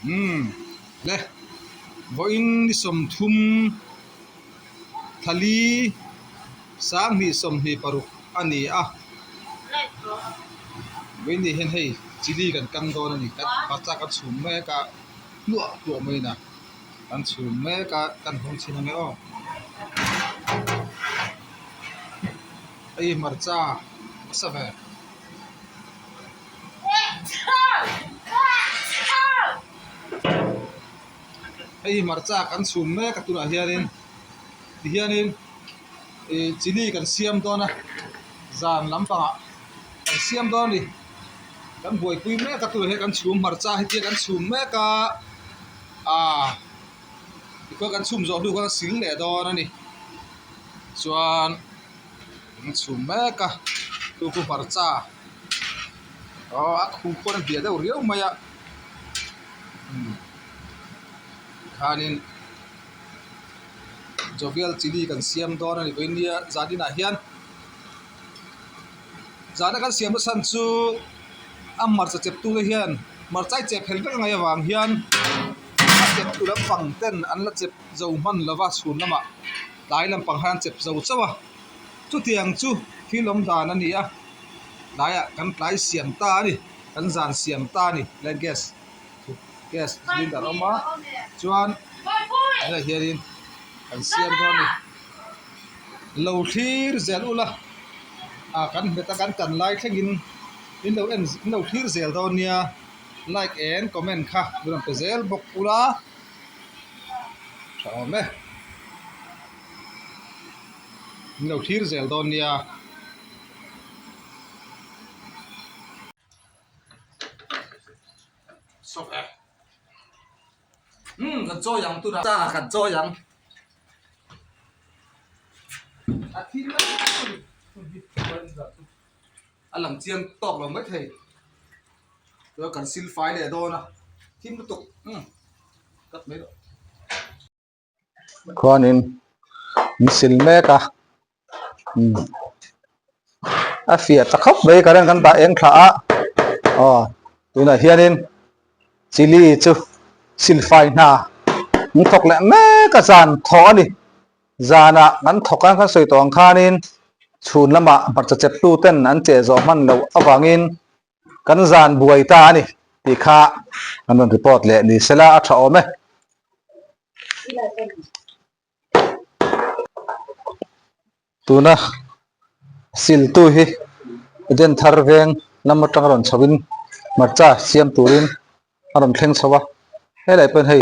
Umm le vawiin ni 30 thali 2026 a ni a vawiin ni hian hei chili kan kang dawn a ni hmarcha kan chhum mek a hluah hluah mai in a kan chhum mek a kan hawng chhin ang e aw hei hmarcha nasa ve. Hei hmarcha kan chhum mek a tunah hianin tihianin ih chili kan siam dawn a zan lampangah kan siam dawn a ni kan buaipui mek a tunah hian kan chhum hmarcha hi tia kan chhum mek a ah tikhuan kan chhum zawh hnu khan a sil leh dawn a ni chuan. An chhum mek a chu chu hmarcha aw a khu pawh a hliah deuh riau mai a umm khanin jovial chilli kan siam dawn a ni vawinia zan inah hian zana kan siam na chhan chu a hmarcha chep tu te hian hmarcha i chep fel vek angai avang hian a chep tu lampang ten an la chep zo hman lova chhun lamah. Tlai lampang hian chep zo chauh a, chutiang chu thil awm dan a ni a, tlaiah kan tlai siam ta a ni, kan zan siam ta a ni, tlai gas gas cylinder a awm a, chuan tunah hianin kan siam dawn a ni, lo thlir zel ula ah kan hmet a kan tan lai thlengin in lo en in lo thlir zel dawn nia like and comment kha min rawn pe zel bawk ula. Tha awm e. Min lo thlir zel dawn nia. Sawp e. Umm kan chawi ang tunah. Ta kan chawi ang. A thil mai a lang chiang tawk lo mai thei. Chuan kan sil fai leh dawn a thim lutuk umm cut mai rawh. Khuanin an sil mek a umm a fiah ta khawp mai current kan dah eng thla a aw tunah hianin chilli chu sil fai hna an thawk leh mek a zan thawh a ni. Zanah kan thawk a, kan sawi tawh ang khanin chhun lamah hmarcha cheptu ten an cheh zawh hman loh avangin kan zan buai ta a ni tih kha an rawn report leh ni sela a tha awm e. Tuna siltu hi Eden thar veng lam atanga rawn chhoin hmarcha siam turin a rawn thleng chho a helai pawhin hei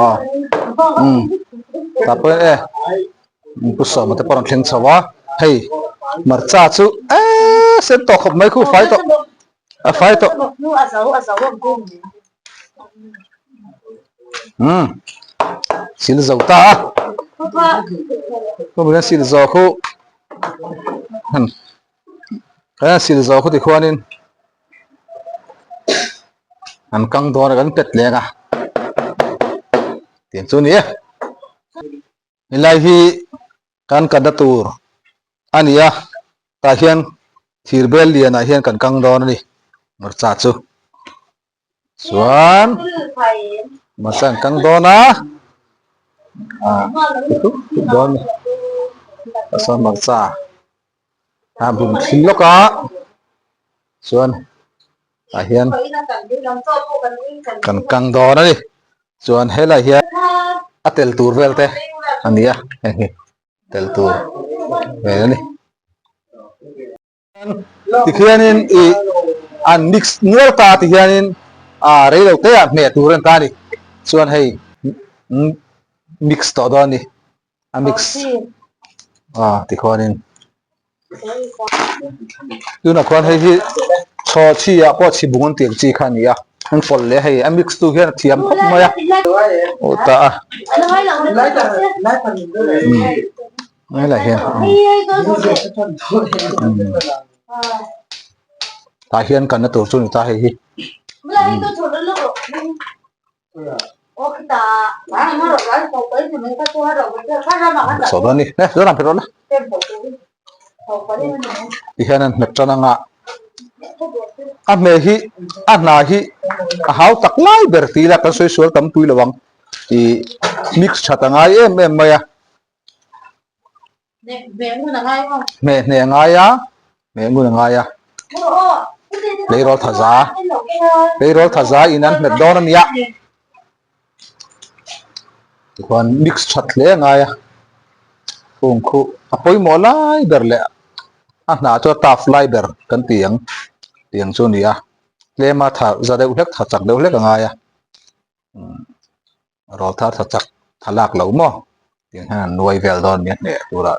aw umm tah pawhin e pu sawma te pawh a rawn thleng chho a hei hmarcha chu eee sen tawh khawp mai khu fai tawh a fai tawh umm sil zo ta a khawmina sil zawh khu a sil zawh khu tikhuanin an kang dawn a kan pet leng a tiang chu a ni e helai hi kan kalna tur a ni a tah hian thir bel lianah hian kan kang dawn a ni hmarcha chu chuan hmarcha an kang dawn a ah dawn a sawn hmarcha a bun thil lawk a chuan tah hian kan kang dawn a ni chuan helai hian a tel tur vel te a ni a heng hi tel tur vel a ni tikhianin ih an mix nual ta tikhianin ah rei lo te ah hmeh tur a ni ta a ni chuan hei mix tawh dawn a ni a mix ah tikhuanin tunah khuan hei hi chaw chi ah pawh chhi bung an tih ang chi kha a ni a an pawlh leh a hei a mix tu hian a thiam khawp mai a aw ta a umm helai hian umm tah hian kanna tur chu a ni ta hei hi. Saw dawn ni e zawn ang phe rawh la ti hian an hmet tan anga. A hmeh hi a hna hi a hau tak lai ber ti ila kan sawi sual tam pui lo ang ih mix that a ngai em em mai a. Hmeh hneh a ngai a, hmeh ngun a ngai a. Tleirawl thaza, tleirawl thaza in an hmet dawn a nia. Tichuan mix that hle a ngai a, phung khu a pawimawh lai ber leh a hnah chu a tough lai ber kan ti ang tiang chu a ni a, tlema tha za deuh hlek tha chak deuh hlek a ngai a. Rawlthar tha chak tha lak lo maw tiang hian an nuai vel dawn nia hneh tura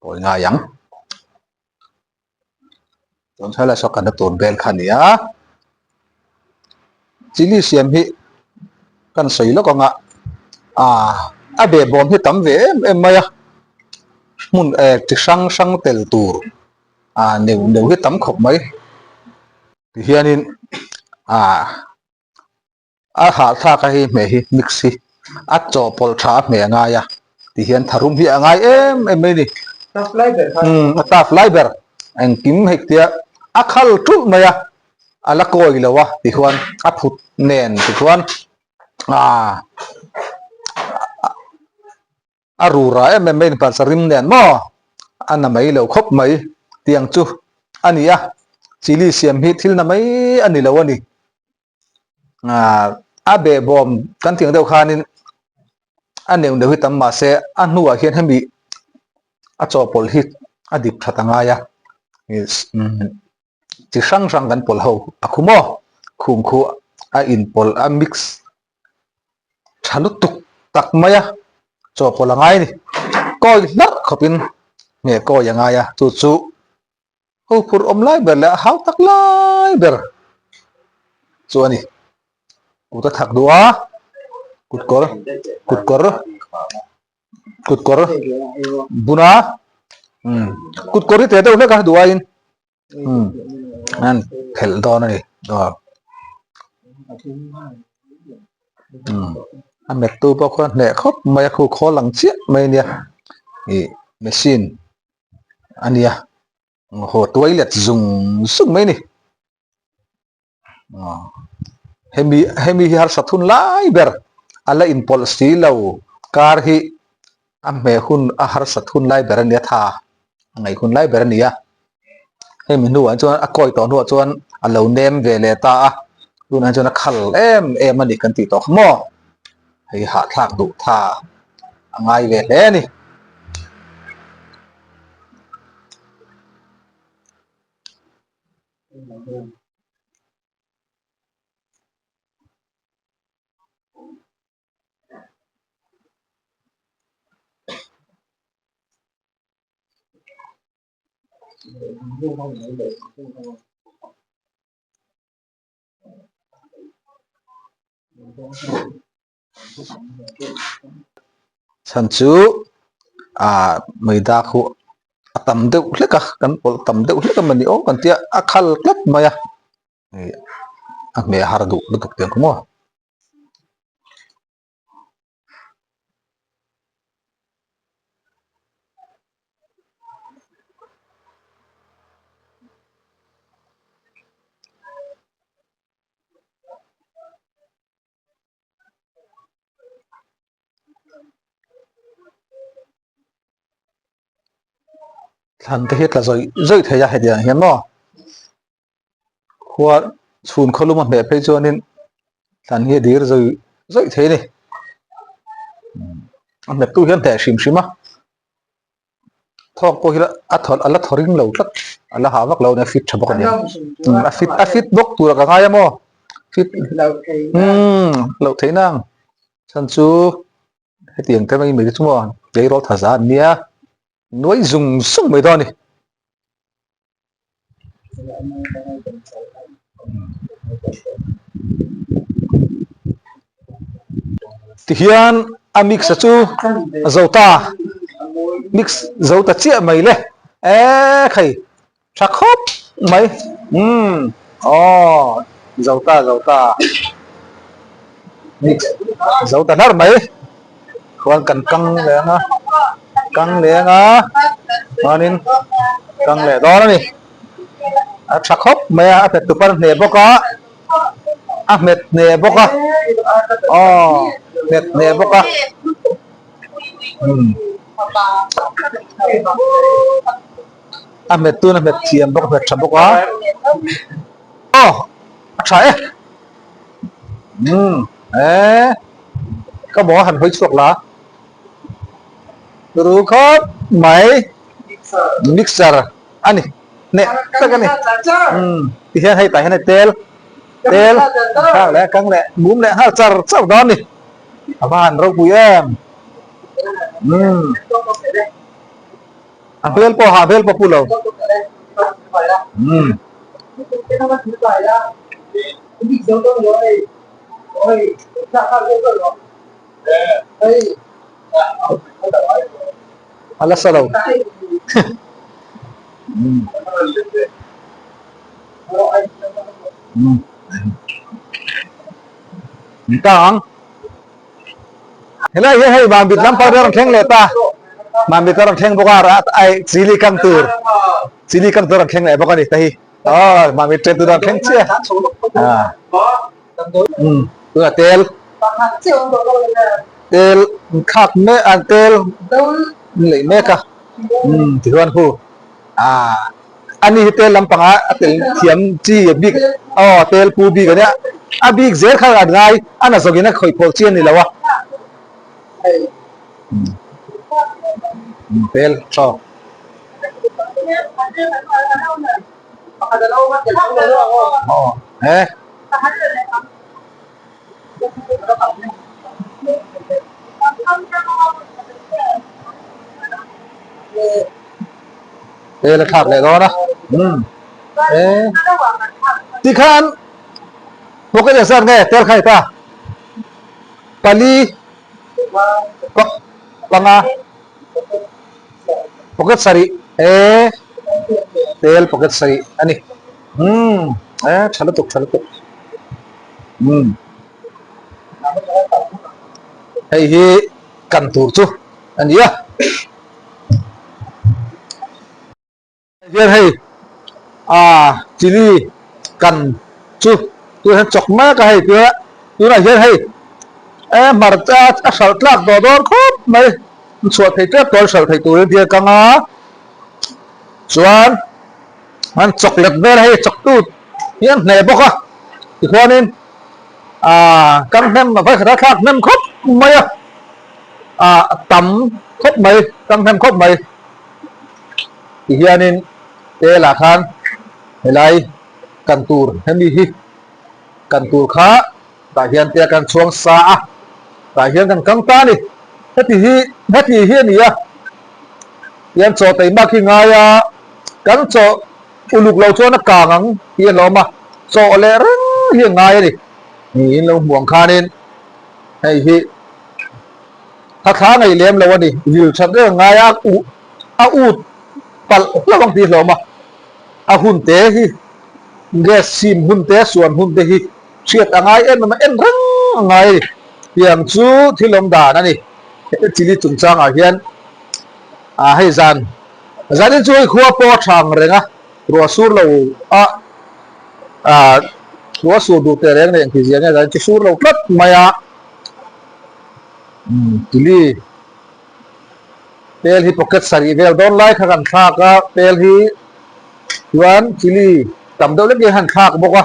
pawi ngai ang. Chuan helai saw kan tur bel kha a ni a, chilli siam hi kan sawi lawk ang a, ah a behbawm hi tam ve em em mai a, hmun eh chi hrang hrang tel tur ah neuh neuh hi tam khawp mai tihianin ah. A hahthlak a hei hmeh hi mix hi a chawhpawlh tha a hmeh a ngai a ti hian tharum hi a ngai em em mai a ni. Tough lai ber kha. Umm a tough lai ber engkim hei tia a khal tulh mai a a la kawi lo a ti khuan a phut nen ti khuan aaa A rura em em mai in hmarcha rim nen maw a na mai lo khawp mai tiang chu a ni a chilli siam hi thil na mai a ni lo a ni a behbawm kan tih ang deuh khanin a neuh neuh hi tam mahse a hnuah hian hemi a chawhpawlh hi a dip that a ngai a chi hrang hrang kan pawlh ho a khu maw khum khu a inpawlh a mix tha lutuk tak mai a chawhpawlh a ngai a ni kawi hlarh khawpin nge kawi a ngai a chu chu ho phur awm lai ber leh a hau tak lai ber chu a ni kut a thak duh a kut kawr kut kawr kut kawr bun a umm kut kawr hi teh deuh hlek a duh aiin umm an phelh dawn a ni aw umm a met tu pawh khuan hneh khawp mai a khu khawl ang chiah mai a nia ih machine a nia haw toilet zung zung mai a ni. Hemi hemi hi harsat hun lai ber a la inpawlh si lo kar hi a hmeh hun a harsat hun lai ber a nia tha a ngaih hun lai ber a ni a hemi hnuah chuan a kawi tawh hnuah chuan a lo nem ve leh ta a tunah chuan a khal em em a ni kan tih tawh kha maw hei hahthlak duh tha a ngai ve hle a ni. Chhan chu ah maida khu a tam deuh hlek a kan pawlh tam deuh hlek a mawni aw kan tia a khal tlat mai a ih a hmeh har duh lutuk tiang kha maw. Thlan te hi tla zawih zawih thei a hetiang hian maw khua chhun khaw lum a hmeh phei chuanin thlan hi a dir zawih zawih thei a ni a hmet tu hian hneh hrim hrim a. Thawk pawh hi a thaw a la thaw ring lo tlat a la hah vak lo a nia fit tha bawk a nia a fit a fit bawk tur a ka ngai a maw fit umm loh theih nang chhan chu hetiang te mai mai te chu maw tleirawl tha za an nia nuai zung zung mai dawn a ni. Tihian a mix a chu a zo ta mix zo ta chiah mai le e khai tha khawp mai umm aw zo ta zo ta mix zo ta hlar mai chuan kan kang leh ang a kang leh ang a chuanin kang leh dawn a ni. A tha khawp mai a, a hmet tupan a hneh bawk a, a hmet hneh bawk a, aw hmet hneh bawk a umm a hmet tun a hmet thiam bawk a hmet tha bawk a aw a tha e umm eh ka maw han hawi chhuak la. Ru khawp mai mixer a ni hneh tak a ni umm ti hian hei tah hian hei tel tel thlak leh kang leh mum leh nghal char char dawn a ni a va han ropui em umm a hmel pawh ha hmel pawh pu lo umm. A la sa lo. Tang. Helai hian hei Mambit lampang te a rawn thleng leh ta. Mambit a rawn thleng bawk a, ai chili kang tur. Chili kang tur a rawn thleng leh bawk a ni ta hi. Aw Mambit ṭen tur a rawn thleng chiah. Umm tunah tel tel thlak mek an tel lei mek a umm tichuan hu ah ani hi tel lampanga a tel thiam chi a bik aw tel pu bik ania a bik zel kha an ngai a na zawkin a khawih pawlh chi a ni lo a umm tel thaw. Aw he. Tel a thlak leh dawn a umm e tikhan pocket engzat nge tel kha i ta pali panga. Pocket sarih e tel pocket sarih a ni umm e tha lutuk tha lutuk umm hei hi kan tur chu a ni a. Hian hei ah chili kan chu tunah hian chawk mek a hei tia tunah hian hei e hmarcha a hralh tlak tawh dawn khawp mai chhuah thei tep tawh hralh theih turin tia kang a chuan an chawk let vel a hei chawk tu hi an hneh bawk a tikhuanin ah kan hnem a vawikhat a thlak hnem khawp mai a ah tam khawp mai tam hnem khawp mai. Tihianin telah khan helai kan tur hemi hi kan tur kha tah hian te kan chhuang sa a tah hian kan kang ta a ni heti hi heti hi a ni a tihian chaw tei mak hi ngai a kan chaw uluk lo chuan a kang ang tih a hlawm a chaw leh reng hi a ngai a ni niin lo hmuh ang khanin hei hi. Thla ngei lem lo a ni. Vil that reng ngai a uh a ut palh hlauh ang tih hlawm a. A hun te hi gas sim hun te suan hun te hi hriat a ngai em em a en reng a ngai a ni. Tiang chu thil awm dan a ni. He chili chungchang ah hian ah hei zan zanin chu hei khua pawh a tha ang reng a ruah sur lo a ah ruah sur duh teh reng nei ang tih zia nge zanin chu sur lo tlat mai a. Chili tel hi pocket sarih vel dawn lai kha kan thlak a tel hi chuan chili tam deuh lek hi han thlak bawk a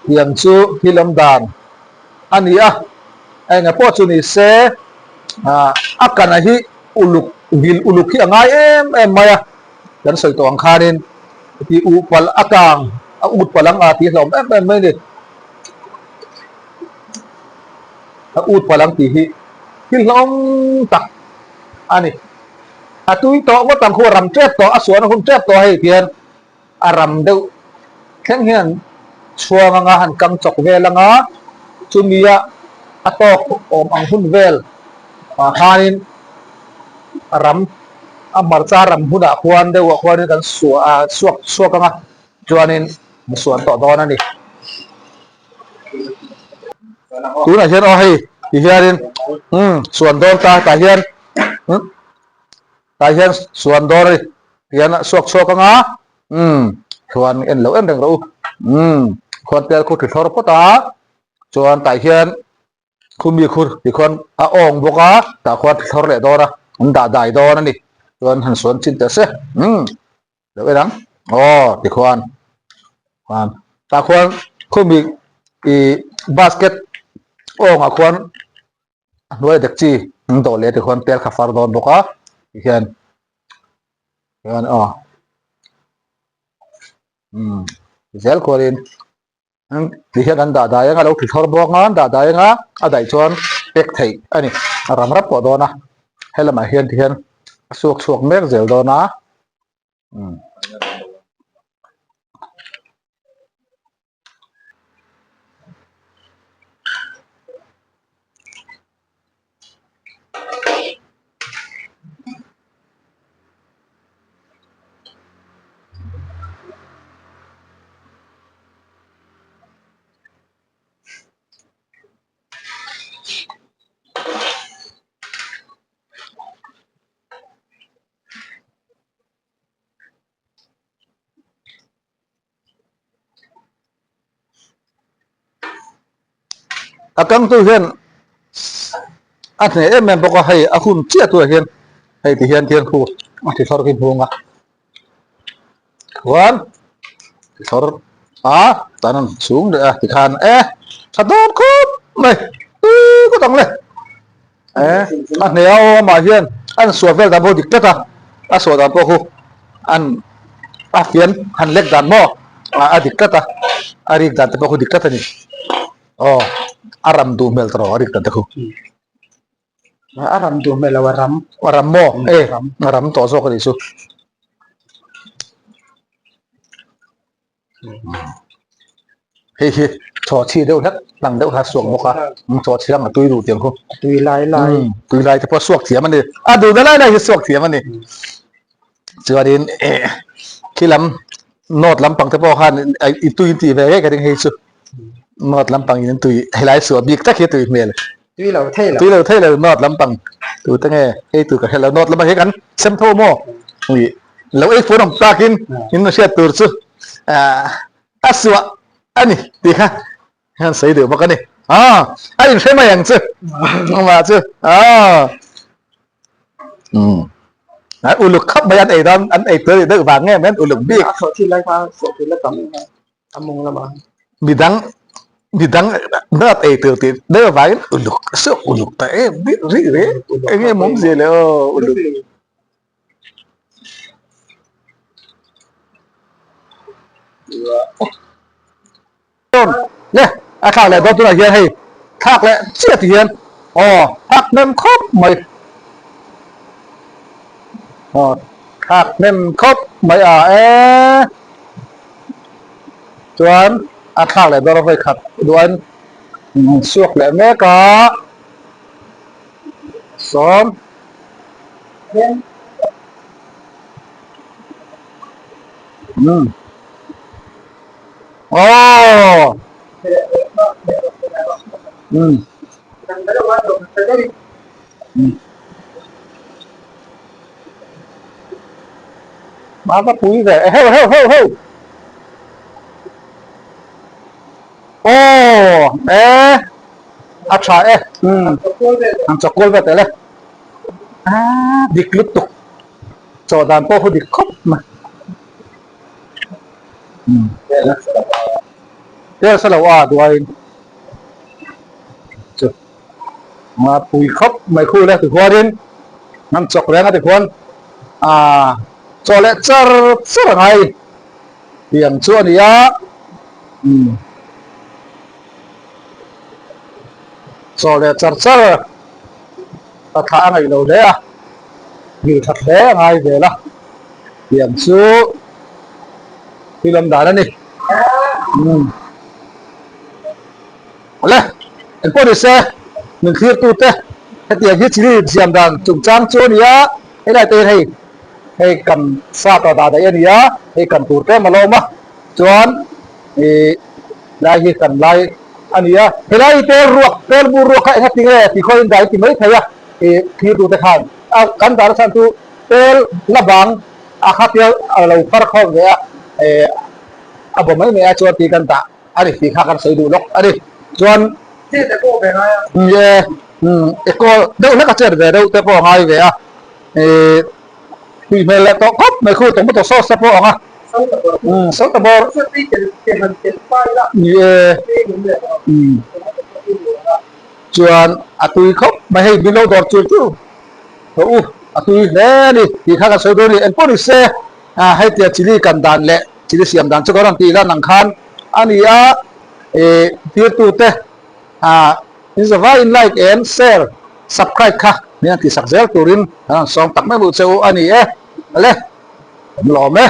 tiang chu thil awm dan a ni a a enga pawh chu ni se ah a kana hi uluk vil uluk hi a ngai em em mai a kan sawi tawh ang khanin ti uh palh a kang a ut palh ang a tih hlawm em em mai a ni. A ut palh ang tih hi thil hlawm tak a ni. A tui tawh ngawt ang khu a ram tep tawh, a suahna hun tep tawh hei tihian a ram deuh thleng hian chhuang anga han kang chawk vel anga chumia a tawk awm ang hun vel ah khanin a ram a hmarcha ram hunah khuan deuhah khuanin kan suah a suak chhuak anga chuanin a suan tawh dawn a ni. Tunah hian aw hei ti hianin umm suan dawn ta tah hian umm tah hian suan dawn a ni ti hian a suak chhuak anga umm. Chuan en lo en reng rawh u. Umm khuan tel khu thlawr phawt a chuan tah hian khumi khur tikhuan a awng bawk a tah khuan thlawr leh dawn a an dah dai dawn a ni. Chuan han sawn chin teh se umm lo en ang aw tikhuan khuan tah khuan khumi ih basket awngah khuan a hnuai dek chi an dawh leh tikhuan tel kha far dawn bawk a tihian hian aw umm zel khuanin tihian an dah dai anga lo thi thlawr bawk a an dah dai anga a daih chuan pek theih a ni a ram rap pawh dawn a helamah hian tihian a suak chhuak mek zel dawn a umm. A kangtu hian a hneh em em bawk a hei a hun chiah turah hian hei ti hian thian khu a ti thlawr khi hmung a chuan ti thlawr a tan an chhung leh a tikhan e tha dawn khawp mai tui khawt ang le e a hneh a awm ah hian an suah vel dan pawh dik tlat a a suah dan pawh khu an a fian han lek dan maw a dik tlat a a rik dan te pawh khu dik tlat a ni aw a ram duh hmel tawh a rik dan te khu a ram duh hmel lo a ram a ram maw e a ram tawh zawk a nih chu. Hei hi chawhchhi deuh hlek lang deuh kha suak bawk a chawhchhi lang a tui duh tiang khu tui lai lai tui lai te pawh suak thiam a ni a duhna lai lai hi suak thiam a ni chuanin eh khi lam north lampang te pawh khan i tui tih ve ngei ka ring hei chu north lampang in tui helai suah bik tak hi a tui hmel tui lo thei lo tui lo thei lo north lampang tu te nge hei tur ka hre lo north lampang hi kan sem tho maw lo ei fur awm takin in hriat tur chu a suah a ni tih kha hian sawi deuh bawk a ni a inhre mai ang chu amah chu uluk khap mai an ei dan an ei tur deuh vang nge mai uluk bik a thawh thin lai kha suah tur la tam a mawng lamah midang midang nat ei tur tih deuh vangin uluk suah uluk ta em ri ri eng nge mawmzia le aw uluk. Le a thlak leh dawn tunah hian hei thlak leh chiah ti hian aw thlak hnem khawp mai aw thlak hnem khawp mai a e chuan a thlak leh dawn a vawi khat duain suak leh mek a sawm. Aw um Má va pui ve heu heu heu heu Aw e a tha e um an chawkkual ve tel e. Ah dik lutuk chaw dan pawh hu dik khawp mai umm tel sa lo a duain chu a pui khawp mai khu le tichuanin an chawk reng a tichuan ah chaw leh char char a ngai tiang chu a ni a umm chaw leh char char. Ka thlah a ngaih lo hle a, hmil that hle a ngai vel a, tiang chu thil awm dan a ni. Umm. Awle, engpawh ni se, min thlir tute hetiang hi chili siam dan chungchang chu a ni a, helai te hian hei hei kan sa tawh dah daih a ni a, hei kan tur tlem a lo awm a, chuan ih Lai hi kan lai a ni a, helai hi tel ruak, tel bur ruak kha enga tinge ti khawiin dah i ti mai thei a, ih thirtute khan a kan dah nachhan chu tel la bang a kha tia a lo far khawm ve a, ih a baw mai mai a chuan tih kan dah a ni tih kha kan sawi duh lawk a ni. Chuan ni e eco deuh hlek a chet ve deuh te pawh a ngai ve a ih tui hmel leh tawh khawp mai khu tomato sauce te pawh a ang a sawta bawr ni e chuan a tui khawp mai hei min lo dawr chur chur tawh u a tui hle a ni tih kha kan sawi dawn a ni engpawh ni se ah hei tia chilli kan dan leh chilli siam dan chu ka rawn tih lan ang khan a ni a ih tirtute ah in zavai in like and share subscribe kha min han tihsak zel turin kan rawn sawm tak mai buh che u a ni e le kan lawm e.